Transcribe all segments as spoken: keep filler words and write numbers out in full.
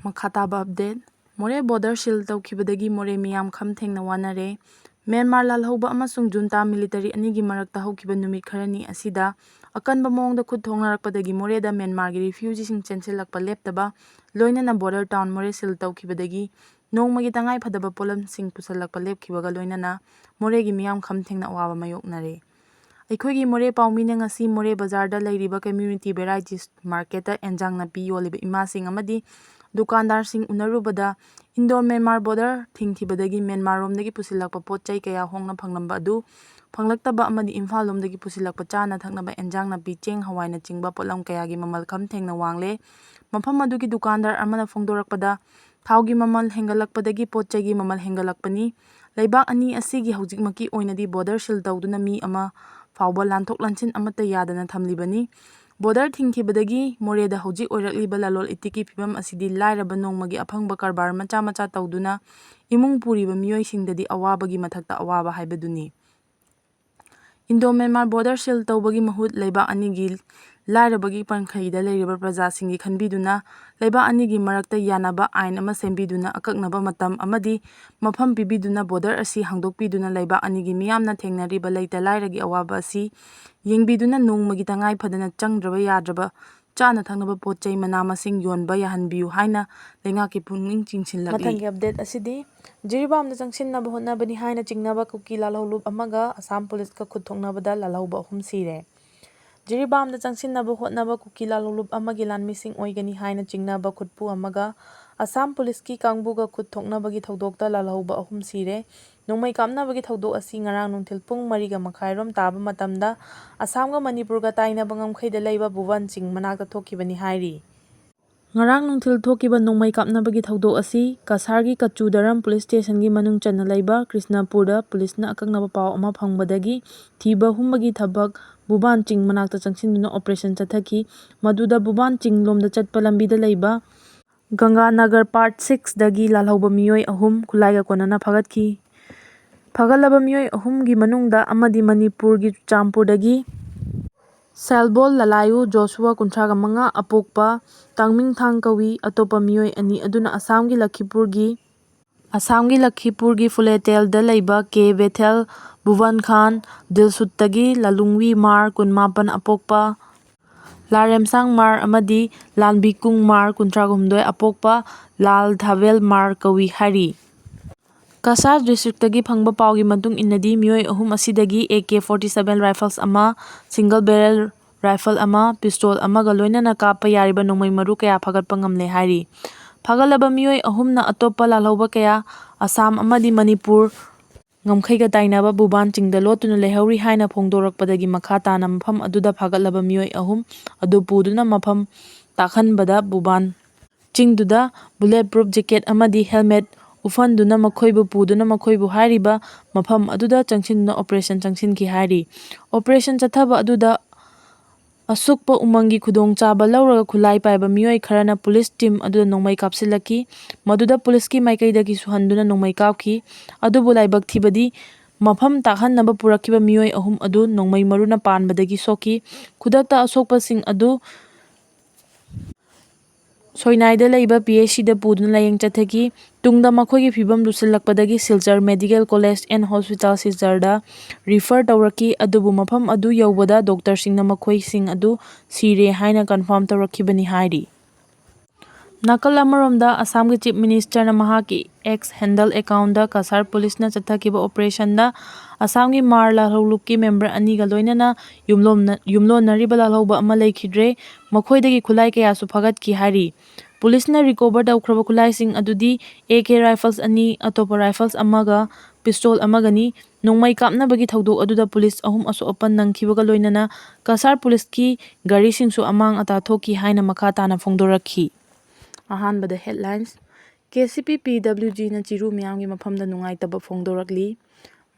ꯃꯈꯥ ꯇꯥꯕ ꯑꯞꯗꯦꯠ꯫ ꯃꯣꯔꯦ ꯕꯣꯔꯗꯔ ꯁꯤꯜ ꯇꯧꯈꯤꯕꯗꯒꯤ ꯃꯣꯔꯦ ꯃꯤꯌꯥꯝ ꯈꯝ ꯊꯦꯡꯅ ꯋꯥꯅꯔꯦ꯫ ꯃ꯭ꯌꯥꯟꯃꯥꯔ ꯂꯥꯜꯍꯧꯕ ꯑꯃꯁꯨꯡ ꯖꯨꯟꯇꯥ ꯃꯤꯂꯤꯇꯔꯤ ꯑꯅꯤꯒꯤ ꯃꯔꯛꯇ ꯍꯧꯈꯤꯕ ꯅꯨꯃꯤꯠ ꯈꯔꯅꯤ ꯑꯁꯤꯗ ꯑꯀꯟꯕ ꯃꯑꯣꯡꯗ ꯈꯨꯠ ꯊꯣꯛꯅꯔꯛꯄꯗꯒꯤ ꯃꯣꯔꯦꯗ ꯃ꯭ꯌꯥꯟꯃꯥꯔꯒꯤ ꯔꯤꯐ꯭ꯌꯨꯖꯤꯁꯤꯡ ꯆꯦꯟꯁꯤꯜꯂꯛꯄ ꯂꯦꯞꯇꯕ, ꯂꯣꯏꯅꯅ ꯕꯣꯔꯗꯔ ꯇꯥꯎꯟ ꯃꯣꯔꯦ ꯁꯤꯜ ꯇꯧꯈꯤꯕꯗꯒꯤ ꯅꯣꯡꯃꯒꯤ ꯇꯉꯥꯏ ꯐꯗꯕ ꯄꯣꯠꯂꯝꯁꯤꯡ ꯄꯨꯁꯤꯜꯂꯛꯄ ꯂꯦꯞꯈꯤꯕꯒ ꯂꯣꯏꯅꯅ ꯃꯣꯔꯦꯒꯤ ꯃꯤꯌꯥꯝ ꯈꯝ ꯊꯦꯡꯅ ꯑꯋꯥꯕ ꯃꯥꯌꯣꯛꯅꯔꯦ꯫ ꯑꯩꯈꯣꯏꯒꯤ ꯃꯣꯔꯦ ꯄꯥꯎꯃꯤꯅ ꯉꯁꯤ ꯃꯣꯔꯦ ꯕꯖꯥꯔꯗ ꯂꯩꯔꯤꯕ ꯀꯝꯃ꯭ꯌꯨꯅꯤꯇꯤ ꯚꯦꯔꯥꯏꯇꯤꯁ ꯃꯥꯔꯀꯦꯠꯇ ꯑꯦꯟꯖꯥꯡ ꯅꯥꯄꯤ ꯌꯣꯜꯂꯤꯕ ꯏꯃꯥꯁꯤꯡ ꯑꯃꯗꯤ ꯗꯨꯀꯥꯟꯗꯥꯔꯁꯤꯡ ꯎꯅꯔꯨꯕꯗ, ꯏꯟꯗꯣ ꯃ꯭ꯌꯥꯟꯃꯥꯔ ꯕꯣꯔꯗꯔ ꯊꯤꯡꯈꯤꯕꯗꯒꯤ ꯃ꯭ꯌꯥꯟꯃꯥꯔꯔꯣꯝꯗꯒꯤ ꯄꯨꯁꯤꯜꯂꯛꯄ ꯄꯣꯠ ꯆꯩ ꯀꯌꯥ ꯍꯣꯡꯅ ꯐꯪꯂꯝꯕ ꯑꯗꯨ ꯐꯪꯂꯛꯇꯕ ꯑꯃꯗꯤ ꯏꯝꯐꯥꯜꯂꯣꯝꯗꯒꯤ ꯄꯨꯁꯤꯜꯂꯛꯄ ꯆꯥꯅ ꯊꯛꯅꯕ ꯑꯦꯟꯖꯥꯡ ꯅꯥꯄꯤ, ꯆꯦꯡ, ꯍꯋꯥꯏꯅꯆꯤꯡꯕ ꯄꯣꯠꯂꯝ ꯀꯌꯥꯒꯤ ꯃꯃꯜ ꯈꯝ ꯊꯦꯡꯅ ꯋꯥꯡꯂꯦ꯫ ꯃꯐꯝ ꯑꯗꯨꯒꯤ ꯗꯨꯀꯥꯟꯗꯥꯔ ꯑꯃꯅ ꯐꯣꯡꯗꯣꯔꯛꯄꯗ, ꯊꯥꯎꯒꯤ ꯃꯃꯜ ꯍꯦꯟꯒꯠꯂꯛꯄꯗꯒꯤ ꯄꯣꯠ ꯆꯩꯒꯤ ꯃꯃꯜ ꯍꯦꯟꯒꯠꯂꯛꯄꯅꯤ꯫ ꯂꯩꯕꯥꯛ ꯑꯅꯤ ꯑꯁꯤꯒꯤ ꯍꯧꯖꯤꯛꯃꯛꯀꯤ ꯑꯣꯏꯅꯗꯤ ꯕꯣꯔꯗꯔ ꯁꯤꯜ ꯇꯧꯗꯨꯅ ꯃꯤ ꯑꯃ ꯐꯥꯎꯕ ꯂꯥꯟꯊꯣꯛ ꯂꯥꯟꯁꯤꯟ ꯑꯃꯠꯇ ꯌꯥꯗꯅ ꯊꯝꯂꯤꯕꯅꯤ꯫ ꯕꯣꯔꯗꯔ ꯊꯤꯡꯈꯤꯕꯗꯒꯤ ꯃꯣꯔꯦꯗ ꯍꯧꯖꯤꯛ ꯑꯣꯏꯔꯛꯂꯤꯕ ꯂꯂꯣꯜ ꯏꯇꯤꯛꯀꯤ ꯐꯤꯕꯝ ꯑꯁꯤꯗꯤ ꯂꯥꯏꯔꯕ ꯅꯣꯡꯃꯒꯤ ꯑꯐꯪꯕ ꯀꯔꯕꯥꯔ ꯃꯆꯥ ꯃꯆꯥ ꯇꯧꯗꯨꯅ ꯏꯃꯨꯡ ꯄꯨꯔꯤꯕ ꯃꯤꯑꯣꯏꯁꯤꯡꯗꯗꯤ ꯑꯋꯥꯕꯒꯤ ꯃꯊꯛꯇ ꯑꯋꯥꯕ ꯍꯥꯏꯕꯗꯨꯅꯤ꯫ ꯏꯟꯗꯣ ꯃ꯭ꯌꯥꯟꯃꯥꯔ ꯕꯣꯔꯗꯔ ꯁꯤꯜ ꯇꯧꯕꯒꯤ ꯃꯍꯨꯠ ꯂꯩꯕꯥꯛ ꯑꯅꯤꯒꯤ ꯂꯥꯏꯔꯕꯒꯤ ꯄꯟꯈꯩꯗ ꯂꯩꯔꯤꯕ ꯄ꯭ꯔꯖꯥꯁꯤꯡꯒꯤ ꯈꯟꯕꯤꯗꯨꯅ ꯂꯩꯕꯥꯛ ꯑꯅꯤꯒꯤ ꯃꯔꯛꯇ ꯌꯥꯅꯕ ꯑꯥꯏꯟ ꯑꯃ ꯁꯦꯝꯕꯤꯗꯨꯅ ꯑꯀꯛꯅꯕ ꯃꯇꯝ ꯑꯃꯗꯤ ꯃꯐꯝ ꯄꯤꯕꯤꯗꯨꯅ ꯕꯣꯔꯗꯔ ꯑꯁꯤ ꯍꯥꯡꯗꯣꯛꯄꯤꯗꯨꯅ ꯂꯩꯕꯥꯛ ꯑꯅꯤꯒꯤ ꯃꯤꯌꯥꯝꯅ ꯊꯦꯡꯅꯔꯤꯕ ꯂꯩꯇ ꯂꯥꯏꯔꯒꯤ ꯑꯋꯥꯕ ꯑꯁꯤ ꯌꯦꯡꯕꯤꯗꯨꯅ ꯅꯣꯡꯃꯒꯤ ꯇꯉꯥꯏ ꯐꯗꯅ ꯆꯪꯗ꯭ꯔꯕ ꯌꯥꯗ꯭ꯔꯕ ꯆꯥꯅ ꯊꯛꯅꯕ ꯄꯣꯠ ꯆꯩ ꯃꯅꯥ ꯃꯁꯤꯡ ꯌꯣꯟꯕ ꯌꯥꯍꯟꯕꯤꯌꯨ ꯍꯥꯏꯅ ꯂꯩꯉꯥꯛꯀꯤ ꯄꯨꯛꯅꯤꯡ ꯆꯤꯡꯁꯤꯜꯂꯛꯂꯤ꯫ ꯃꯊꯪꯒꯤ ꯑꯞꯗꯦꯠ ꯑꯁꯤꯗꯤ ꯖꯤꯔꯤꯕꯥꯝꯗ ꯆꯪꯁꯤꯟꯅꯕ ꯍꯣꯠꯅꯕꯅꯤ ꯍꯥꯏꯅ ꯆꯤꯡꯅꯕ ꯀꯨꯀꯤ ꯂꯥꯜꯍꯧꯂꯨꯞ ꯑꯃꯒ ꯑꯁꯥꯝ ꯄꯨꯂꯤꯁꯀ ꯈꯨꯠ ꯊꯣꯛꯅꯕꯗ ꯂꯥꯜꯍꯧꯕ ꯑꯍꯨꯝ ꯁꯤꯔꯦ꯫ ꯖꯤꯔꯤꯕꯥꯝꯗ ꯆꯪꯁꯤꯟꯅꯕ ꯍꯣꯠꯅꯕ ꯀꯨꯀꯤ ꯂꯥꯜꯍꯧꯂꯨꯞ ꯑꯃꯒꯤ ꯂꯥꯟꯃꯤꯁꯤꯡ ꯑꯣꯏꯒꯅꯤ ꯍꯥꯏꯅ ꯆꯤꯡꯅꯕ ꯈꯨꯠꯄꯨ ꯑꯃꯒ ꯑꯁꯥꯝ ꯄꯨꯂꯤꯁꯀꯤ ꯀꯥꯡꯕꯨꯒ ꯈꯨꯠ ꯊꯣꯛꯅꯕꯒꯤ ꯊꯧꯗꯣꯛꯇ ꯂꯥꯜꯍꯧꯕ ꯑꯍꯨꯝ ꯁꯤꯔꯦ꯫ ꯅꯣꯡꯃꯩ ꯀꯥꯞꯅꯕꯒꯤ ꯊꯧꯗꯣꯛ ꯑꯁꯤ ꯉꯔꯥꯡ ꯅꯨꯡꯊꯤꯜ ꯄꯨꯡ ꯃꯔꯤꯒ ꯃꯈꯥꯏꯔꯣꯝ ꯇꯥꯕ ꯃꯇꯝꯗ ꯑꯁꯥꯝꯒ ꯃꯅꯤꯄꯨꯔꯒ ꯇꯥꯏꯅꯕ ꯉꯝꯈꯩꯗ ꯂꯩꯕ ꯚꯨꯕꯟ ꯆꯤꯡ ꯃꯅꯥꯛꯇ ꯊꯣꯛꯈꯤꯕꯅꯤ ꯍꯥꯏꯔꯤ꯫ ꯉꯔꯥꯡ ꯅꯨꯡꯊꯤꯜ ꯊꯣꯛꯈꯤꯕ ꯅꯣꯡꯃꯩ ꯀꯥꯞꯅꯕꯒꯤ ꯊꯧꯗꯣꯛ ꯑꯁꯤ ꯀꯁꯥꯔꯒꯤ ꯀꯆꯨꯗꯔꯝ ꯄꯨꯂꯤꯁ ꯁ꯭ꯇꯦꯁꯟꯒꯤ ꯃꯅꯨꯡ ꯆꯟꯅ ꯂꯩꯕ ꯀ꯭ꯔꯤꯁꯅꯄꯨꯔꯗ ꯄꯨꯂꯤꯁꯅ ꯑꯀꯛꯅꯕ ꯄꯥꯎ ꯑꯃ ꯐꯪꯕꯗꯒꯤ ꯊꯤꯕ ꯍꯨꯝꯕꯒꯤ ꯊꯕꯛ ꯚꯨꯕꯥꯟ ꯆꯤꯡ ꯃꯅꯥꯛꯇ ꯆꯪꯁꯤꯟꯗꯨꯅ ꯑꯣꯄꯔꯦꯁꯟ ꯆꯠꯊꯈꯤ꯫ ꯃꯗꯨꯗ ꯚꯨꯕꯥꯟ ꯆꯤꯡ ꯂꯣꯝꯗ ꯆꯠꯄ ꯂꯝꯕꯤꯗ ꯂꯩꯕ ꯒꯪꯒꯥꯅꯒꯔ ꯄꯥꯔꯠ ꯁꯤꯛꯁꯇꯒꯤ ꯂꯥꯜꯍꯧꯕ ꯃꯤꯑꯣꯏ ꯑꯍꯨꯝ ꯈꯨꯠꯂꯥꯏꯒ ꯀꯣꯟꯅꯅ ꯐꯥꯒꯠꯈꯤ꯫ ꯐꯥꯒꯠꯂꯕ ꯃꯤꯑꯣꯏ ꯑꯍꯨꯝꯒꯤ ꯃꯅꯨꯡꯗ ꯑꯃꯗꯤ ꯃꯅꯤꯄꯨꯔꯒꯤ ꯆꯨꯔꯆꯥꯟꯄꯨꯔꯗꯒꯤ ꯁꯦꯜꯕꯣꯜ ꯂꯂꯥꯌꯨ ꯖꯣꯁꯨꯋꯥ, ꯀꯨꯟꯊ꯭ꯔꯥꯒ ꯃꯉꯥ, ꯑꯄꯣꯛꯄ ꯇꯥꯡꯃꯤꯡꯊꯥꯡ ꯀꯧꯏ꯫ ꯑꯇꯣꯞꯄ ꯃꯤꯑꯣꯏ ꯑꯅꯤ ꯑꯗꯨꯅ ꯑꯁꯥꯝꯒꯤ ꯂꯈꯤꯄꯨꯔꯒꯤ, ꯑꯁꯥꯝꯒꯤ ꯂꯈꯤꯄꯨꯔꯒꯤ ꯐꯨꯂꯦꯇꯦꯜꯗ ꯂꯩꯕ ꯀꯦ ꯕꯦꯊꯦꯜ ꯚꯨꯕꯟ ꯈꯥꯟ, ꯗꯤꯜꯁꯨꯠꯇꯒꯤ ꯂꯥꯂꯨꯡꯋꯤ ꯃꯥꯔ, ꯀꯨꯟꯃꯥꯄꯟ, ꯑꯄꯣꯛꯄ ꯂꯥꯔꯦꯝꯁꯥꯡ ꯃꯥꯔ ꯑꯃꯗꯤ ꯂꯥꯟꯕꯤꯀꯨꯡ ꯃꯥꯔ, ꯀꯨꯟꯊ꯭ꯔꯥ ꯍꯨꯝꯗꯣꯏ, ꯑꯄꯣꯛꯄ ꯂꯥꯜ ꯙꯥꯕꯦꯜ ꯃꯥꯔ ꯀꯧꯏ ꯍꯥꯏꯔꯤ꯫ ꯀꯁꯥꯔ ꯗꯤꯁꯇ꯭ꯔꯤꯛꯇꯒꯤ ꯐꯪꯕ ꯄꯥꯎꯒꯤ ꯃꯇꯨꯡ ꯏꯟꯅꯗꯤ, ꯃꯤꯑꯣꯏ ꯑꯍꯨꯝ ꯑꯁꯤꯗꯒꯤ A K forty seven rifles ꯑꯃ, ꯁꯤꯡꯒꯜ ꯕꯦꯔꯦꯜ ꯔꯥꯏꯐꯜ ꯑꯃ, ꯄꯤꯁꯇꯣꯜ ꯑꯃꯒ ꯂꯣꯏꯅꯅ ꯀꯥꯞꯄ ꯌꯥꯔꯤꯕ ꯅꯣꯡꯃꯩ ꯃꯔꯨ ꯀꯌꯥ ꯐꯥꯒꯠꯄ ꯉꯝꯂꯦ ꯍꯥꯏꯔꯤ꯫ ꯐꯥꯒꯠꯂꯕ ꯃꯤꯑꯣꯏ ꯑꯍꯨꯝꯅ ꯑꯇꯣꯞꯄ ꯂꯥꯜꯍꯧꯕ ꯀꯌꯥ ꯑꯁꯥꯝ ꯑꯃꯗꯤ ꯃꯅꯤꯄꯨꯔ ꯉꯝꯈꯩꯒ ꯇꯥꯏꯅꯕ ꯚꯨꯕꯥꯟ ꯆꯤꯡꯗ ꯂꯣꯠꯇꯨꯅ ꯂꯩꯍꯧꯔꯤ ꯍꯥꯏꯅ ꯐꯣꯡꯗꯣꯔꯛꯄꯗꯒꯤ ꯃꯈꯥ ꯇꯥꯅ ꯃꯐꯝ ꯑꯗꯨꯗ ꯐꯥꯒꯠꯂꯕ ꯃꯤꯑꯣꯏ ꯑꯍꯨꯝ ꯑꯗꯨ ꯄꯨꯗꯨꯅ ꯃꯐꯝ ꯇꯥꯛꯍꯟꯕꯗ ꯚꯨꯕꯥꯟ ꯆꯤꯡꯗꯨꯗ ꯕꯨꯂꯦꯠ ꯄ꯭ꯔꯨꯐ ꯖꯦꯀꯦꯠ ꯑꯃꯗꯤ ꯍꯦꯜꯃꯦꯠ ꯎꯞꯍꯟꯗꯨꯅ ꯃꯈꯣꯏꯕꯨ ꯄꯨꯗꯨꯅ ꯃꯈꯣꯏꯕꯨ ꯍꯥꯏꯔꯤꯕ ꯃꯐꯝ ꯑꯗꯨꯗ ꯆꯪꯁꯤꯟꯗꯨꯅ ꯑꯣꯄꯔꯦꯁꯟ ꯆꯪꯁꯤꯟꯈꯤ ꯍꯥꯏꯔꯤ꯫ ꯑꯣꯄꯔꯦꯁꯟ ꯆꯠꯊꯕ ꯑꯗꯨꯗ ꯑꯁꯣꯛꯄ ꯎꯃꯪꯒꯤ ꯈꯨꯗꯣꯡꯆꯥꯕ ꯂꯧꯔꯒ ꯈꯨꯠꯂꯥꯏ ꯄꯥꯏꯕ ꯃꯤꯑꯣꯏ ꯈꯔꯅ ꯄꯨꯂꯤꯁ ꯇꯤꯝ ꯑꯗꯨꯗ ꯅꯣꯡꯃꯩ ꯀꯥꯞꯁꯤꯜꯂꯛꯈꯤ꯫ ꯃꯗꯨꯗ ꯄꯨꯂꯤꯁꯀꯤ ꯃꯥꯏꯀꯩꯗꯒꯤꯁꯨ ꯍꯟꯗꯨꯅ ꯅꯣꯡꯃꯩ ꯀꯥꯞꯈꯤ꯫ ꯑꯗꯨꯕꯨ ꯂꯥꯏꯕꯛ ꯊꯤꯕꯗꯤ, ꯃꯐꯝ ꯇꯥꯛꯍꯟꯅꯕ ꯄꯨꯔꯛꯈꯤꯕ ꯃꯤꯑꯣꯏ ꯑꯍꯨꯝ ꯑꯗꯨ ꯅꯣꯡꯃꯩ ꯃꯔꯨꯅ ꯄꯥꯟꯕꯗꯒꯤ ꯁꯣꯛꯈꯤ꯫ ꯈꯨꯗꯛꯇ ꯑꯁꯣꯛꯄꯁꯤꯡ ꯑꯗꯨ ꯁꯣꯏꯅꯥꯏꯗ ꯂꯩꯕ ꯄꯤ ꯑꯩꯆ ꯁꯤꯗ ꯄꯨꯗꯨꯅ ꯂꯥꯌꯦꯡ ꯆꯠꯊꯈꯤ꯫ ꯇꯨꯡꯗ ꯃꯈꯣꯏꯒꯤ ꯐꯤꯕꯝ ꯂꯨꯁꯤꯜꯂꯛꯄꯗꯒꯤ Silchar medical college and hospital ꯁꯤꯜꯆꯔꯗ ꯔꯤꯐꯔ ꯇꯧꯔꯛꯈꯤ꯫ ꯑꯗꯨꯕꯨ ꯃꯐꯝ ꯑꯗꯨ ꯌꯧꯕꯗ ꯗꯣꯛꯇꯔꯁꯤꯡꯅ ꯃꯈꯣꯏꯁꯤꯡ ꯑꯗꯨ ꯁꯤꯔꯦ ꯍꯥꯏꯅ ꯀꯟꯐꯥꯔꯝ ꯇꯧꯔꯛꯈꯤꯕꯅꯤ ꯍꯥꯏꯔꯤ꯫ ꯅꯥꯀꯜ ꯑꯃꯔꯣꯝꯗ, ꯑꯁꯥꯝꯒꯤ ꯆꯤꯐ ꯃꯤꯅꯤꯁꯇꯔꯅ ꯃꯍꯥꯛꯀꯤ ꯑꯦꯛꯁ ꯍꯦꯟꯗꯜ ꯑꯦꯀꯥꯎꯟꯗ ꯀꯁꯥꯔ ꯄꯨꯂꯤꯁꯅ ꯆꯠꯊꯈꯤꯕ ꯑꯣꯄꯔꯦꯁꯟꯗ ꯑꯁꯥꯝꯒꯤ ꯃꯥꯔ ꯂꯥꯜꯍꯧꯂꯨꯞꯀꯤ ꯃꯦꯝꯕꯔ ꯑꯅꯤꯒ ꯂꯣꯏꯅꯅ ꯌꯨꯝꯂꯣꯝꯅ-, ꯌꯨꯝꯂꯣꯟꯅꯔꯤꯕ ꯂꯥꯜꯍꯧꯕ ꯑꯃ ꯂꯩꯈꯤꯗ꯭ꯔꯦ꯫ ꯃꯈꯣꯏꯗꯒꯤ ꯈꯨꯠꯂꯥꯏ ꯀꯌꯥꯁꯨ ꯐꯥꯒꯠꯈꯤ ꯍꯥꯏꯔꯤ꯫ ꯄꯨꯂꯤꯁꯅ ꯔꯤꯀꯣꯚꯔ ꯇꯧꯈ꯭ꯔꯕ ꯈꯨꯠꯂꯥꯏꯁꯤꯡ ꯑꯗꯨꯗꯤ ꯑꯦ ꯀꯦ ꯔꯥꯏꯐꯜꯁ ꯑꯅꯤ, ꯑꯇꯣꯞꯄ ꯔꯥꯏꯐꯜꯁ ꯑꯃꯒ ꯄꯤꯁꯇꯣꯜ ꯑꯃꯒꯅꯤ꯫ ꯅꯣꯡꯃꯩ ꯀꯥꯞꯅꯕꯒꯤ ꯊꯧꯗꯣꯛ ꯑꯗꯨꯗ ꯄꯨꯂꯤꯁ ꯑꯍꯨꯝ ꯑꯁꯣꯛ ꯑꯄꯟ ꯅꯪꯈꯤꯕꯒ ꯂꯣꯏꯅꯅ ꯀꯁꯥꯔ ꯄꯨꯂꯤꯁꯀꯤ ꯒꯥꯔꯤꯁꯤꯡꯁꯨ ꯑꯃꯥꯡ ꯑꯇꯥ ꯊꯣꯛꯈꯤ ꯍꯥꯏꯅ ꯃꯈꯥ ꯇꯥꯅ ꯐꯣꯡꯗꯣꯔꯛꯈꯤ꯫ ꯑꯍꯥꯟꯕꯗ ꯍꯦꯗꯂꯥꯏꯟꯁ꯫ ꯀꯦ ꯁꯤ ꯄꯤ ꯄꯤ ꯗꯕ꯭ꯂꯤꯎ ꯖꯤꯅ ꯆꯤꯔꯨ ꯃꯤꯌꯥꯝꯒꯤ ꯃꯐꯝꯗ ꯅꯨꯡꯉꯥꯏꯇꯕ ꯐꯣꯡꯗꯣꯔꯛꯂꯤ꯫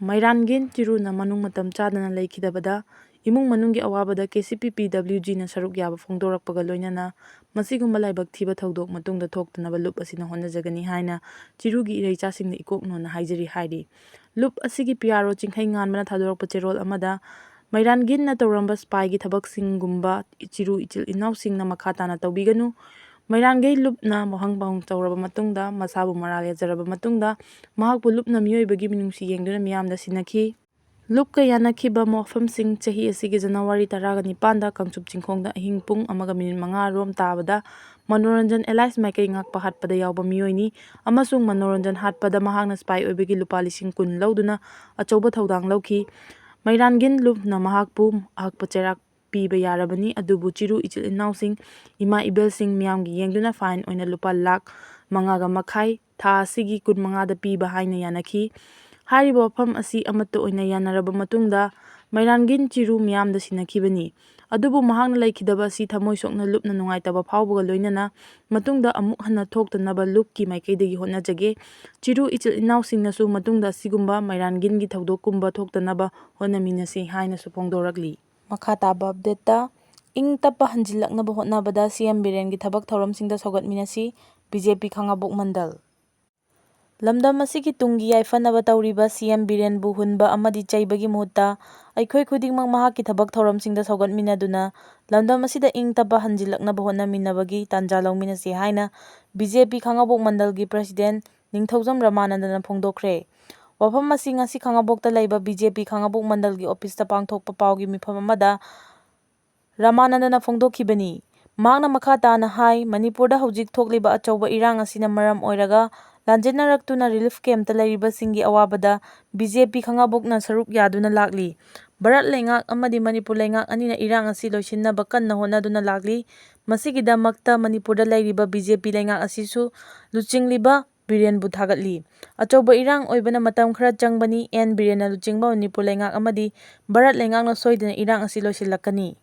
ꯃꯩꯔꯥꯟꯒꯤꯟ ꯆꯤꯔꯨꯅ ꯃꯅꯨꯡ ꯃꯇꯝ ꯆꯥꯗꯅ ꯂꯩꯈꯤꯗꯕꯗ ꯏꯃꯨꯡ ꯃꯅꯨꯡꯒꯤ ꯑꯋꯥꯕꯗ ꯀꯦ ꯁꯤ ꯄꯤ ꯄꯤ ꯗꯕ꯭ꯂꯤꯎ ꯖꯤꯅ ꯁꯔꯨꯛ ꯌꯥꯕ ꯐꯣꯡꯗꯣꯔꯛꯄꯒ ꯂꯣꯏꯅꯅ ꯃꯁꯤꯒꯨꯝꯕ ꯂꯥꯏꯕꯛ ꯊꯤꯕ ꯊꯧꯗꯣꯛ ꯃꯇꯨꯡꯗ ꯊꯣꯛꯇꯅꯕ ꯂꯨꯞ ꯑꯁꯤꯅ ꯍꯣꯠꯅꯖꯒꯅꯤ ꯍꯥꯏꯅ ꯆꯤꯔꯨꯒꯤ ꯏꯔꯩꯆꯥꯁꯤꯡꯅ ꯏꯀꯣꯛ ꯅꯣꯟꯅ ꯍꯥꯏꯖꯔꯤ ꯍꯥꯏꯔꯤ꯫ ꯂꯨꯞ ꯑꯁꯤꯒꯤ ꯄꯤ ꯑꯥꯔ ꯑꯣ ꯆꯤꯡꯈꯩ ꯉꯥꯟꯕꯅ ꯊꯥꯗꯣꯔꯛꯄ ꯆꯦꯔꯣꯜ ꯑꯃꯗ ꯃꯩꯔꯥꯟꯒꯤꯟꯅ ꯇꯧꯔꯝꯕ ꯁꯤꯄꯥꯏꯒꯤ ꯊꯕꯛꯁꯤꯡꯒꯨꯝꯕ ꯏꯆꯤꯔꯨ ꯏꯆꯤꯜ ꯏꯅꯥꯎꯁꯤꯡꯅ ꯃꯈꯥ ꯇꯥꯅ ꯇꯧꯕꯤꯒꯅꯨ꯫ ꯃꯩꯔꯥꯟꯒꯤꯟ ꯂꯨꯞꯅ ꯋꯥꯍꯪ ꯄꯥꯎꯍꯪ ꯇꯧꯔꯕ ꯃꯇꯨꯡꯗ, ꯃꯁꯥꯕꯨ ꯃꯔꯥꯜ ꯌꯥꯖꯔꯕ ꯃꯇꯨꯡꯗ, ꯃꯍꯥꯛꯄꯨ ꯂꯨꯞꯅ ꯃꯤꯑꯣꯏꯕꯒꯤ ꯃꯤꯅꯨꯡꯁꯤ ꯌꯦꯡꯗꯨꯅ ꯃꯤꯌꯥꯝꯗ ꯁꯤꯟꯅꯈꯤ꯫ ꯂꯨꯞꯀ ꯌꯥꯅꯈꯤꯕ ꯋꯥꯐꯝꯁꯤꯡ꯫ ꯆꯍꯤ ꯑꯁꯤꯒꯤ ꯖꯅꯋꯥꯔꯤ ꯇꯔꯥꯒ ꯅꯤꯄꯥꯟꯗ ꯀꯥꯡꯆꯨꯞ ꯆꯤꯡꯈꯣꯡꯗ ꯑꯍꯤꯡ ꯄꯨꯡ ꯑꯃꯒ ꯃꯤꯅꯤꯠ ꯃꯉꯥ ꯔꯣꯝ ꯇꯥꯕꯗ ꯃꯅꯣꯔꯟꯖꯟ ꯑꯦꯂꯥꯏꯁ ꯃꯥꯏꯀꯩ ꯉꯥꯛꯄ ꯍꯥꯠꯄꯗ ꯌꯥꯎꯕ ꯃꯤꯑꯣꯏꯅꯤ, ꯑꯃꯁꯨꯡ ꯃꯅꯣꯔꯟꯖꯟ ꯍꯥꯠꯄꯗ ꯃꯍꯥꯛꯅ ꯁꯤꯄꯥꯏ ꯑꯣꯏꯕꯒꯤ ꯂꯨꯄꯥ ꯂꯤꯁꯤꯡ ꯀꯨꯟ ꯂꯧꯗꯨꯅ ꯑꯆꯧꯕ ꯊꯧꯗꯥꯡ ꯂꯧꯈꯤ꯫ ꯃꯩꯔꯥꯟꯒꯤꯟ ꯂꯨꯞꯅ ꯃꯍꯥꯛꯄꯨ ꯑꯍꯛꯄ ꯆꯩꯔꯥꯛ ꯄꯤꯕ ꯌꯥꯔꯕꯅꯤ, ꯑꯗꯨꯕꯨ ꯆꯤꯔꯨ ꯏꯆꯤꯜ ꯏꯅꯥꯎꯁꯤꯡ, ꯏꯃꯥ ꯏꯕꯦꯜꯁꯤꯡ ꯃꯤꯌꯥꯝꯒꯤ ꯌꯦꯡꯗꯨꯅ ꯐꯥꯏꯟ ꯑꯣꯏꯅ ꯂꯨꯄꯥ ꯂꯥꯈ ꯃꯉꯥꯒ ꯃꯈꯥꯏ ꯊꯥ ꯑꯁꯤꯒꯤ ꯀꯨꯟꯃꯉꯥꯗ ꯄꯤꯕ ꯍꯥꯏꯅ ꯌꯥꯅꯈꯤ꯫ ꯍꯥꯏꯔꯤꯕ ꯋꯥꯐꯝ ꯑꯁꯤ ꯑꯃꯠꯇ ꯑꯣꯏꯅ ꯌꯥꯅꯔꯕ ꯃꯇꯨꯡꯗ ꯃꯩꯔꯥꯟꯒꯤꯟ ꯆꯤꯔꯨ ꯃꯤꯌꯥꯝꯗ ꯁꯤꯟꯅꯈꯤꯕꯅꯤ꯫ ꯑꯗꯨꯕꯨ ꯃꯍꯥꯛꯅ ꯂꯩꯈꯤꯗꯕ ꯑꯁꯤ ꯊꯃꯣꯏ ꯁꯣꯛꯅ ꯂꯨꯞꯅ ꯅꯨꯡꯉꯥꯏꯇꯕ ꯐꯥꯎꯕꯒ ꯂꯣꯏꯅꯅ ꯃꯇꯨꯡꯗ ꯑꯃꯨꯛ ꯍꯟꯅ ꯊꯣꯛꯇꯅꯕ ꯂꯨꯞꯀꯤ ꯃꯥꯏꯀꯩꯗꯒꯤ ꯍꯣꯠꯅꯖꯒꯦ꯫ ꯆꯤꯔꯨ ꯏꯆꯤꯜ ꯏꯅꯥꯎꯁꯤꯡꯅꯁꯨ ꯃꯇꯨꯡꯗ ꯑꯁꯤꯒꯨꯝꯕ ꯃꯩꯔꯥꯟꯒꯤꯟꯒꯤ ꯊꯧꯗꯣꯛꯀꯨꯝꯕ ꯊꯣꯛꯇꯅꯕ ꯍꯣꯠꯅꯃꯤꯟꯅꯁꯤ ꯍꯥꯏꯅꯁꯨ ꯐꯣꯡꯗꯣꯔꯛꯂꯤ꯫ ꯃꯈꯥ ꯇꯥꯕ ꯑꯞꯗꯦꯠꯇ, ꯏꯪ ꯇꯞꯄ ꯍꯟꯖꯤꯜꯂꯛꯅꯕ ꯍꯣꯠꯅꯕꯗ ꯁꯤ ꯑꯦꯝ ꯕꯤꯔꯦꯟꯒꯤ ꯊꯕꯛ ꯊꯧꯔꯝꯁꯤꯡꯗ ꯁꯧꯒꯠꯃꯤꯟꯅꯁꯤ, ꯕꯤ ꯖꯦ ꯄꯤ ꯈꯥꯉꯕꯣꯛ ꯃꯟꯗꯜ꯫ ꯂꯝꯗꯝ ꯑꯁꯤꯒꯤ ꯇꯨꯡꯒꯤ ꯌꯥꯏꯐꯅꯕ ꯇꯧꯔꯤꯕ ꯁꯤ ꯑꯦꯝ ꯕꯤꯔꯦꯟꯕꯨ ꯍꯨꯟꯕ ꯑꯃꯗꯤ ꯆꯩꯕꯒꯤ ꯃꯍꯨꯠꯇ ꯑꯩꯈꯣꯏ ꯈꯨꯗꯤꯡꯃꯛ ꯃꯍꯥꯛꯀꯤ ꯊꯕꯛ ꯊꯧꯔꯝꯁꯤꯡꯗ ꯁꯧꯒꯠꯃꯤꯟꯅꯗꯨꯅ ꯂꯝꯗꯝ ꯑꯁꯤꯗ ꯏꯪ ꯇꯞꯄ ꯍꯟꯖꯤꯜꯂꯛꯅꯕ ꯍꯣꯠꯅꯃꯤꯟꯅꯕꯒꯤ ꯇꯥꯟꯖꯥ ꯂꯧꯃꯤꯟꯅꯁꯤ ꯍꯥꯏꯅ ꯕꯤ ꯖꯦ ꯄꯤ ꯈꯥꯉꯕꯣꯛ ꯃꯟꯗꯜꯒꯤ ꯄ꯭ꯔꯁꯤꯗꯦꯟ ꯅꯤꯡꯊꯧꯖꯝ ꯔꯃꯥꯅꯟꯗꯅ ꯐꯣꯡꯗꯣꯛꯈ꯭ꯔꯦ꯫ ꯋꯥꯐꯝ ꯑꯁꯤ ꯉꯁꯤ ꯈꯥꯉꯕꯣꯛꯇ ꯂꯩꯕ ꯕꯤ ꯖꯦ ꯄꯤ ꯈꯥꯉꯕꯣꯛ ꯃꯟꯗꯜꯒꯤ ꯑꯣꯐꯤꯁꯇ ꯄꯥꯡꯊꯣꯛꯄ ꯄꯥꯎꯒꯤ ꯃꯤꯐꯝ ꯑꯃꯗ ꯔꯃꯥꯅꯟꯗꯅ ꯐꯣꯡꯗꯣꯛꯈꯤꯕꯅꯤ꯫ ꯃꯍꯥꯛꯅ ꯃꯈꯥ ꯇꯥꯅ ꯍꯥꯏ, ꯃꯅꯤꯄꯨꯔꯗ ꯍꯧꯖꯤꯛ ꯊꯣꯛꯂꯤꯕ ꯑꯆꯧꯕ ꯏꯔꯥꯡ ꯑꯁꯤꯅ ꯃꯔꯝ ꯑꯣꯏꯔꯒ ꯂꯥꯟꯖꯦꯟꯅꯔꯛꯇꯨꯅ ꯔꯤꯂꯤꯐ ꯀꯦꯝꯞꯇ ꯂꯩꯔꯤꯕꯁꯤꯡꯒꯤ ꯑꯋꯥꯕꯗ ꯕꯤ ꯖꯦ ꯄꯤ ꯈꯥꯉꯕꯣꯛꯅ ꯁꯔꯨꯛ ꯌꯥꯗꯨꯅ ꯂꯥꯛꯂꯤ꯫ ꯚꯥꯔꯠ ꯂꯩꯉꯥꯛ ꯑꯃꯗꯤ ꯃꯅꯤꯄꯨꯔ ꯂꯩꯉꯥꯛ ꯑꯅꯤꯅ ꯏꯔꯥꯡ ꯑꯁꯤ ꯂꯣꯏꯁꯤꯟꯅꯕ ꯀꯟꯅ ꯍꯣꯠꯅꯗꯨꯅ ꯂꯥꯛꯂꯤ꯫ ꯃꯁꯤꯒꯤꯗꯃꯛꯇ ꯃꯅꯤꯄꯨꯔꯗ ꯂꯩꯔꯤꯕ ꯕꯤ ꯖꯦ ꯄꯤ ꯂꯩꯉꯥꯛ ꯑꯁꯤꯁꯨ ꯂꯨꯆꯤꯡꯂꯤꯕ ꯕꯤꯔꯦꯟꯕꯨ ꯊꯥꯒꯠꯂꯤ꯫ ꯑꯆꯧꯕ ꯏꯔꯥꯡ ꯑꯣꯏꯕꯅ ꯃꯇꯝ ꯈꯔ ꯆꯪꯕꯅꯤ, ꯑꯦꯟ ꯕꯤꯔꯦꯟꯅ ꯂꯨꯆꯤꯡꯕ ꯃꯅꯤꯄꯨꯔ ꯂꯩꯉꯥꯛ ꯑꯃꯗꯤ ꯚꯥꯔꯠ ꯂꯩꯉꯥꯛꯅ ꯁꯣꯏꯗꯅ ꯏꯔꯥꯡ ꯑꯁꯤ ꯂꯣꯏꯁꯤꯜꯂꯛꯀꯅꯤ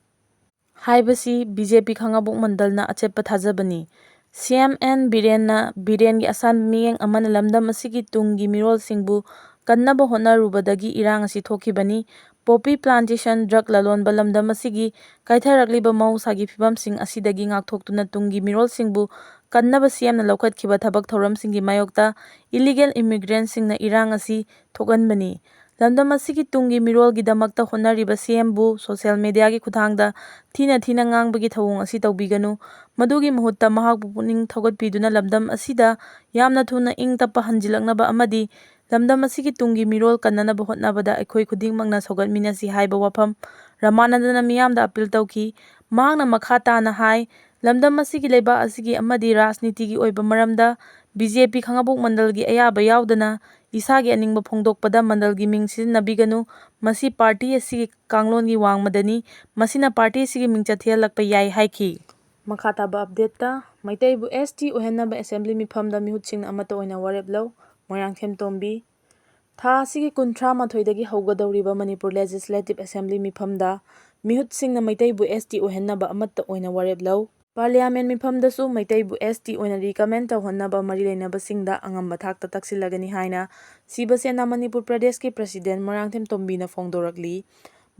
ꯍꯥꯏꯕꯁꯤ ꯕꯤ ꯖꯦ ꯄꯤ ꯈꯥꯉꯕꯣꯛ ꯃꯟꯗꯜꯅ ꯑꯆꯦꯠꯄ ꯊꯥꯖꯕꯅꯤ꯫ ꯁꯤ ꯑꯦꯝ ꯑꯦꯟ ꯕꯤꯔꯦꯟꯅ ꯕꯤꯔꯦꯟꯒꯤ ꯑꯁꯥꯟꯕ ꯃꯤꯠꯌꯦꯡ ꯑꯃꯅ ꯂꯝꯗꯝ ꯑꯁꯤꯒꯤ ꯇꯨꯡꯒꯤ ꯃꯤꯔꯣꯜꯁꯤꯡꯕꯨ ꯀꯟꯅꯕ ꯍꯣꯠꯅꯔꯨꯕꯗꯒꯤ ꯏꯔꯥꯡ ꯑꯁꯤ ꯊꯣꯛꯈꯤꯕꯅꯤ꯫ ꯄꯣꯄꯤ ꯄ꯭ꯂꯥꯟꯇꯦꯁꯟ, ꯗ꯭ꯔꯒ ꯂꯂꯣꯟꯕ, ꯂꯝꯗꯝ ꯑꯁꯤꯒꯤ ꯀꯥꯏꯊꯔꯛꯂꯤꯕ ꯃꯍꯧꯁꯥꯒꯤ ꯐꯤꯕꯝꯁꯤꯡ ꯑꯁꯤꯗꯒꯤ ꯉꯥꯛꯊꯣꯛꯇꯨꯅ ꯇꯨꯡꯒꯤ ꯃꯤꯔꯣꯜꯁꯤꯡꯕꯨ ꯀꯟꯅꯕ ꯁꯤ ꯑꯦꯝꯅ ꯂꯧꯈꯠꯈꯤꯕ ꯊꯕꯛ ꯊꯧꯔꯝꯁꯤꯡꯒꯤ ꯃꯥꯌꯣꯛꯇ ꯏꯂꯤꯒꯦꯜ ꯏꯃꯤꯒ꯭ꯔꯦꯟꯁꯤꯡꯅ ꯏꯔꯥꯡ ꯑꯁꯤ ꯊꯣꯛꯍꯟꯕꯅꯤ꯫ ꯂꯝꯗꯝ ꯑꯁꯤꯒꯤ ꯇꯨꯡꯒꯤ ꯃꯤꯔꯣꯜꯒꯤꯗꯃꯛꯇ ꯍꯣꯠꯅꯔꯤꯕ ꯁꯤ ꯑꯦꯝꯕꯨ ꯁꯣꯁꯤꯌꯦꯜ ꯃꯤꯗꯤꯌꯥꯒꯤ ꯈꯨꯠꯊꯥꯡꯗ ꯊꯤꯅ ꯊꯤꯅ ꯉꯥꯡꯕꯒꯤ ꯊꯧꯑꯣꯡ ꯑꯁꯤ ꯇꯧꯕꯤꯒꯅꯨ꯫ ꯃꯗꯨꯒꯤ ꯃꯍꯨꯠꯇ ꯃꯍꯥꯛꯄꯨ ꯄꯨꯛꯅꯤꯡ ꯊꯧꯒꯠꯄꯤꯗꯨꯅ ꯂꯝꯗꯝ ꯑꯁꯤꯗ ꯌꯥꯝꯅ ꯊꯨꯅ ꯏꯪ ꯇꯞꯄ ꯍꯟꯖꯤꯜꯂꯛꯅꯕ ꯑꯃꯗꯤ ꯂꯝꯗꯝ ꯑꯁꯤꯒꯤ ꯇꯨꯡꯒꯤ ꯃꯤꯔꯣꯜ ꯀꯟꯅꯅꯕ ꯍꯣꯠꯅꯕꯗ ꯑꯩꯈꯣꯏ ꯈꯨꯗꯤꯡꯃꯛꯅ ꯁꯧꯒꯠꯃꯤꯟꯅꯁꯤ ꯍꯥꯏꯕ ꯋꯥꯐꯝ ꯔꯃꯥꯅꯟꯗꯅ ꯃꯤꯌꯥꯝꯗ ꯑꯄꯤꯜ ꯇꯧꯈꯤ꯫ ꯃꯍꯥꯛꯅ ꯃꯈꯥ ꯇꯥꯅ ꯍꯥꯏ, ꯂꯝꯗꯝ ꯑꯁꯤꯒꯤ ꯂꯩꯕꯥꯛ ꯑꯁꯤꯒꯤ ꯑꯃꯗꯤ ꯔꯥꯖꯅꯤꯇꯤꯒꯤ ꯑꯣꯏꯕ ꯃꯔꯝꯗ ꯕꯤ ꯖꯦ ꯄꯤ ꯈꯥꯉꯕꯣꯛ ꯃꯟꯗꯜꯒꯤ ꯑꯌꯥꯕ ꯌꯥꯎꯗꯅ ꯏꯁꯥꯒꯤ ꯑꯅꯤꯡꯕ ꯐꯣꯡꯗꯣꯛꯄꯗ ꯃꯟꯗꯜꯒꯤ ꯃꯤꯡ ꯁꯤꯖꯤꯟꯅꯕꯤꯒꯅꯨ꯫ ꯃꯁꯤ ꯄꯥꯔꯇꯤ ꯑꯁꯤꯒꯤ ꯀꯥꯡꯂꯣꯟꯒꯤ ꯋꯥꯡꯃꯗꯅꯤ꯫ ꯃꯁꯤꯅ ꯄꯥꯔꯇꯤ ꯑꯁꯤꯒꯤ ꯃꯤꯡꯆꯠ ꯊꯤꯍꯜꯂꯛꯄ ꯌꯥꯏ ꯍꯥꯏꯈꯤ꯫ ꯃꯈꯥ ꯇꯥꯕ ꯑꯞꯗꯦꯠꯇ, ꯃꯩꯇꯩꯕꯨ ꯑꯦꯁ ꯇꯤ ꯑꯣꯏꯍꯟꯅꯕ ꯑꯦꯁꯦꯝꯕ꯭ꯂꯤ ꯃꯤꯐꯝꯗ ꯃꯤꯍꯨꯠꯁꯤꯡꯅ ꯑꯃꯠꯇ ꯑꯣꯏꯅ ꯋꯥꯔꯦꯞ ꯂꯧ꯫ ꯃꯣꯏꯔꯥꯡꯊꯦꯝ ꯇꯣꯝꯕꯤ꯫ ꯊꯥ ꯑꯁꯤꯒꯤ ꯀꯨꯟꯊ꯭ꯔꯥ ꯃꯥꯊꯣꯏꯗꯒꯤ ꯍꯧꯒꯗꯧꯔꯤꯕ ꯃꯅꯤꯄꯨꯔ ꯂꯦꯖꯤꯁꯂꯦꯇꯤꯚ ꯑꯦꯁꯦꯝꯕ꯭ꯂꯤ ꯃꯤꯐꯝꯗ ꯃꯤꯍꯨꯠꯁꯤꯡꯅ ꯃꯩꯇꯩꯕꯨ ꯑꯦꯁ ꯇꯤ ꯑꯣꯏꯍꯟꯅꯕ ꯑꯃꯠꯇ ꯑꯣꯏꯅ ꯋꯥꯔꯦꯞ ꯂꯧ꯫ ꯄꯥꯔꯂꯤꯌꯥꯃꯦꯟ ꯃꯤꯐꯝꯗꯁꯨ ꯃꯩꯇꯩꯕꯨ ꯑꯦꯁ ꯇꯤ ꯑꯣꯏꯅ ꯔꯤꯀꯃꯦꯟ ꯇꯧꯍꯟꯅꯕ ꯃꯔꯤ ꯂꯩꯅꯕꯁꯤꯡꯗ ꯑꯉꯝꯕ ꯊꯥꯛꯇ ꯇꯛꯁꯤꯜꯂꯒꯅꯤ ꯍꯥꯏꯅ ꯁꯤꯕ ꯁꯦꯅꯥ ꯃꯅꯤꯄꯨꯔ ꯄ꯭ꯔꯗꯦꯁꯀꯤ ꯄ꯭ꯔꯁꯤꯗꯦꯟ ꯃꯣꯏꯔꯥꯡꯊꯦꯝ ꯇꯣꯝꯕꯤꯅ ꯐꯣꯡꯗꯣꯔꯛꯂꯤ꯫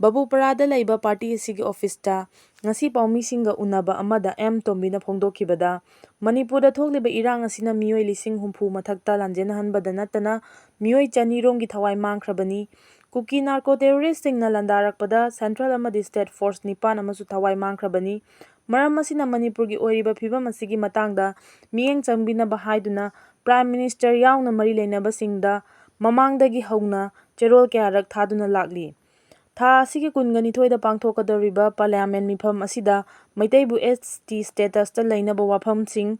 ꯕꯕꯨꯄꯔꯥꯗ ꯂꯩꯕ ꯄꯥꯔꯇꯤ ꯑꯁꯤꯒꯤ ꯑꯣꯐꯤꯁꯇ ꯉꯁꯤ ꯄꯥꯎꯃꯤꯁꯤꯡꯒ ꯎꯅꯕ ꯑꯃꯗ ꯑꯦꯝ ꯇꯣꯝꯕꯤꯅ ꯐꯣꯡꯗꯣꯛꯈꯤꯕꯗ, ꯃꯅꯤꯄꯨꯔꯗ ꯊꯣꯛꯂꯤꯕ ꯏꯔꯥꯡ ꯑꯁꯤꯅ ꯃꯤꯑꯣꯏ ꯂꯤꯁꯤꯡ ꯍꯨꯝꯐꯨ ꯃꯊꯛꯇ ꯂꯥꯟꯖꯦꯟꯅꯍꯟꯕꯗ ꯅꯠꯇꯅ ꯃꯤꯑꯣꯏ ꯆꯅꯤ ꯔꯣꯝꯒꯤ ꯊꯋꯥꯏ ꯃꯥꯡꯈ꯭ꯔꯕꯅꯤ꯫ ꯀꯨꯀꯤ ꯅꯥꯔꯀꯣ ꯇꯦꯔꯣꯔꯤꯁꯁꯤꯡꯅ ꯂꯥꯟꯗꯥꯔꯛꯄꯗ ꯁꯦꯟꯇ꯭ꯔꯦꯜ ꯑꯃꯗꯤ ꯁ꯭ꯇꯦꯠ ꯐꯣꯔꯁ ꯅꯤꯄꯥꯟ ꯑꯃꯁꯨ ꯊꯋꯥꯏ ꯃꯥꯡꯈ꯭ꯔꯕꯅꯤ꯫ ꯃꯔꯝ ꯑꯁꯤꯅ ꯃꯅꯤꯄꯨꯔꯒꯤ ꯑꯣꯏꯔꯤꯕ ꯐꯤꯕꯝ ꯑꯁꯤꯒꯤ ꯃꯇꯥꯡꯗ ꯃꯤꯠꯌꯦꯡ ꯆꯪꯕꯤꯅꯕ ꯍꯥꯏꯗꯨꯅ ꯄ꯭ꯔꯥꯏꯝ ꯃꯤꯅꯤꯁꯇꯔ ꯌꯥꯎꯅ ꯃꯔꯤ ꯂꯩꯅꯕꯁꯤꯡꯗ ꯃꯃꯥꯡꯗꯒꯤ ꯍꯧꯅ ꯆꯦꯔꯣꯜ ꯀꯌꯥꯔꯛ ꯊꯥꯗꯨꯅ ꯂꯥꯛꯂꯤ꯫ ꯊꯥ ꯑꯁꯤꯒꯤ ꯀꯨꯟꯒ ꯅꯤꯊꯣꯏꯗ ꯄꯥꯡꯊꯣꯛꯀꯗꯧꯔꯤꯕ ꯄꯥꯔꯂꯤꯌꯥꯃꯦꯟ ꯃꯤꯐꯝ ꯑꯁꯤꯗ ꯃꯩꯇꯩꯕꯨ ꯑꯦꯁ ꯇꯤ ꯁ꯭ꯇꯦꯇꯁꯇ ꯂꯩꯅꯕ ꯋꯥꯐꯝꯁꯤꯡ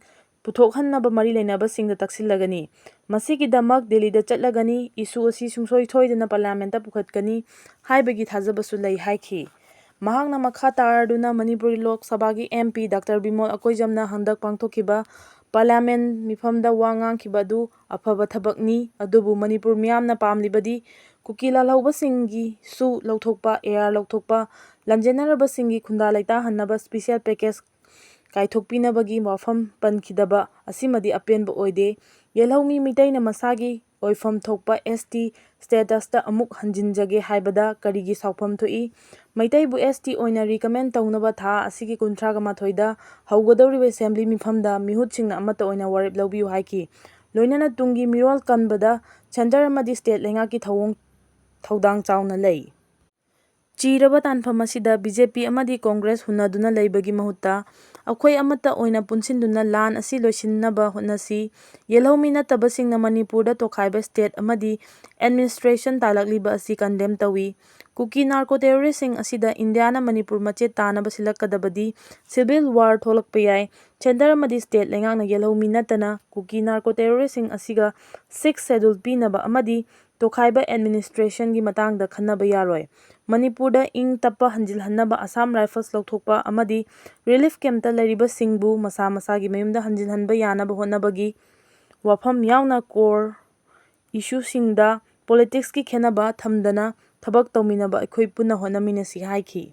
ꯄꯨꯊꯣꯛꯍꯟꯅꯕ ꯃꯔꯤ ꯂꯩꯅꯕꯁꯤꯡꯗ ꯇꯛꯁꯤꯜꯂꯒꯅꯤ꯫ ꯃꯁꯤꯒꯤꯗꯃꯛ ꯗꯤꯜꯂꯤꯗ ꯆꯠꯂꯒꯅꯤ, ꯏꯁꯨ ꯑꯁꯤ ꯁꯨꯡꯁꯣꯏ ꯁꯣꯏꯗꯅ ꯄꯥꯔꯂꯤꯌꯥꯃꯦꯟꯇ ꯄꯨꯈꯠꯀꯅꯤ ꯍꯥꯏꯕꯒꯤ ꯊꯥꯖꯕꯁꯨ ꯂꯩ ꯍꯥꯏꯈꯤ꯫ ꯃꯍꯥꯛꯅ ꯃꯈꯥ ꯇꯥꯔꯗꯨꯅ ꯃꯅꯤꯄꯨꯔꯒꯤ ꯂꯣꯛ ꯁꯚꯥꯒꯤ ꯑꯦꯝ ꯄꯤ ꯗꯥꯛꯇꯔ ꯕꯤꯃꯣꯜ ꯑꯀꯣꯏꯖꯝꯅ ꯍꯟꯗꯛ ꯄꯥꯡꯊꯣꯛꯈꯤꯕ ꯄꯥꯔꯂꯤꯌꯥꯃꯦꯟ ꯃꯤꯐꯝꯗ ꯋꯥ ꯉꯥꯡꯈꯤꯕ ꯑꯗꯨ ꯑꯐꯕ ꯊꯕꯛꯅꯤ, ꯑꯗꯨꯕꯨ ꯃꯅꯤꯄꯨꯔ ꯃꯤꯌꯥꯝꯅ ꯄꯥꯝꯂꯤꯕꯗꯤ ꯀꯨꯀꯤ ꯂꯥꯜꯍꯧꯕꯁꯤꯡꯒꯤꯁꯨ ꯂꯧꯊꯣꯛꯄ, ꯑꯦ ꯑꯥꯔ ꯂꯧꯊꯣꯛꯄ, ꯂꯥꯟꯖꯦꯟꯅꯔꯕꯁꯤꯡꯒꯤ ꯈꯨꯟꯗꯥ ꯂꯩꯇꯥꯍꯟꯅꯕ ꯁ꯭ꯄꯤꯁꯦꯜ ꯄꯦꯀꯦꯖ ꯀꯥꯏꯊꯣꯛꯄꯤꯅꯕꯒꯤ ꯋꯥꯐꯝ ꯄꯟꯈꯤꯗꯕ ꯑꯁꯤꯃꯗꯤ ꯑꯄꯦꯟꯕ ꯑꯣꯏꯗꯦ꯫ ꯌꯦꯜꯍꯧꯃꯤ ꯃꯤꯇꯩꯅ ꯃꯁꯥꯒꯤ ꯑꯣꯏꯐꯝ ꯊꯣꯛꯄ ꯑꯦꯁ ꯇꯤ ꯁ꯭ꯇꯦꯇꯁꯇ ꯑꯃꯨꯛ ꯍꯟꯖꯤꯟꯖꯒꯦ ꯍꯥꯏꯕꯗ ꯀꯔꯤꯒꯤ ꯁꯥꯎꯐꯝ ꯊꯣꯛꯏ? ꯃꯩꯇꯩꯕꯨ ꯑꯦꯁ ꯇꯤ ꯑꯣꯏꯅ ꯔꯤꯀꯃꯦꯟ ꯇꯧꯅꯕ ꯊꯥ ꯑꯁꯤꯒꯤ ꯀꯨꯟꯊ꯭ꯔꯥꯒ ꯃꯥꯊꯣꯏꯗ ꯍꯧꯒꯗꯧꯔꯤꯕ ꯑꯦꯁꯦꯝꯕ꯭ꯂꯤ ꯃꯤꯐꯝꯗ ꯃꯤꯍꯨꯠꯁꯤꯡꯅ ꯑꯃꯠꯇ ꯑꯣꯏꯅ ꯋꯥꯔꯦꯞ ꯂꯧꯕꯤꯌꯨ ꯍꯥꯏꯈꯤ꯫ ꯂꯣꯏꯅꯅ ꯇꯨꯡꯒꯤ ꯃꯤꯔꯣꯜ ꯀꯟꯕꯗ ꯁꯦꯟꯇꯔ ꯑꯃꯗꯤ ꯁ꯭ꯇꯦꯠ ꯂꯩꯉꯥꯛꯀꯤ ꯊꯧꯑꯣꯡ ꯊꯧꯗꯥꯡ ꯆꯥꯎꯅ ꯂꯩ꯫ ꯆꯤꯔꯕ ꯇꯥꯟꯐꯝ ꯑꯁꯤꯗ ꯕꯤ ꯖꯦ ꯄꯤ ꯑꯃꯗꯤ ꯀꯣꯡꯒ꯭ꯔꯦꯁ ꯍꯨꯟꯅꯗꯨꯅ ꯂꯩꯕꯒꯤ ꯃꯍꯨꯠꯇ ꯑꯩꯈꯣꯏ ꯑꯃꯠꯇ ꯑꯣꯏꯅ ꯄꯨꯟꯁꯤꯟꯗꯨꯅ ꯂꯥꯟ ꯑꯁꯤ ꯂꯣꯏꯁꯤꯟꯅꯕ ꯍꯣꯠꯅꯁꯤ꯫ ꯌꯦꯜꯍꯧꯃꯤ ꯅꯠꯇꯕꯁꯤꯡꯅ ꯃꯅꯤꯄꯨꯔꯗ ꯇꯣꯈꯥꯏꯕ state ꯑꯃꯗꯤ administration ꯇꯥꯜꯂꯛꯂꯤꯕ ꯑꯁꯤ condemn ꯇꯧꯏ꯫ ꯀꯨꯀꯤ narco terroristꯁꯤꯡ ꯑꯁꯤꯗ ꯏꯟꯗꯤꯌꯥꯅ ꯃꯅꯤꯄꯨꯔ ꯃꯆꯦꯠ ꯇꯥꯅꯕ ꯁꯤꯜꯂꯛꯀꯗꯕꯗꯤ civil war ꯊꯣꯛꯂꯛꯄ ꯌꯥꯏ꯫ Centre ꯑꯃꯗꯤ state ꯂꯩꯉꯥꯛꯅ ꯌꯦꯜꯍꯧꯃꯤ ꯅꯠꯇꯅ ꯀꯨꯀꯤ narco terroristꯁꯤꯡ ꯑꯁꯤꯒ sixth schedule ꯄꯤꯅꯕ ꯑꯃꯗꯤ ꯇꯣꯈꯥꯏꯕ administrationꯒꯤ ꯃꯇꯥꯡꯗ ꯈꯟꯅꯕ ꯌꯥꯔꯣꯏ꯫ ꯃꯅꯤꯄꯨꯔꯗ ꯏꯪ ꯇꯞꯄ ꯍꯟꯖꯤꯜꯍꯟꯅꯕ Assam Rifles ꯂꯧꯊꯣꯛꯄ ꯑꯃꯗꯤ relief campꯇ ꯂꯩꯔꯤꯕꯁꯤꯡꯕꯨ ꯃꯁꯥ ꯃꯁꯥꯒꯤ ꯃꯌꯨꯝꯗ ꯍꯟꯖꯤꯜꯍꯟꯕ ꯌꯥꯅꯕ ꯍꯣꯠꯅꯕꯒꯤ ꯋꯥꯐꯝ ꯌꯥꯎꯅ core issueꯁꯤꯡꯗ politicsꯀꯤ ꯈꯦꯟꯅꯕ ꯊꯝꯗꯅ ꯊꯕꯛ ꯇꯧꯃꯤꯟꯅꯕ ꯑꯩꯈꯣꯏ ꯄꯨꯟꯅ ꯍꯣꯠꯅꯃꯤꯟꯅꯁꯤ ꯍꯥꯏꯈꯤ꯫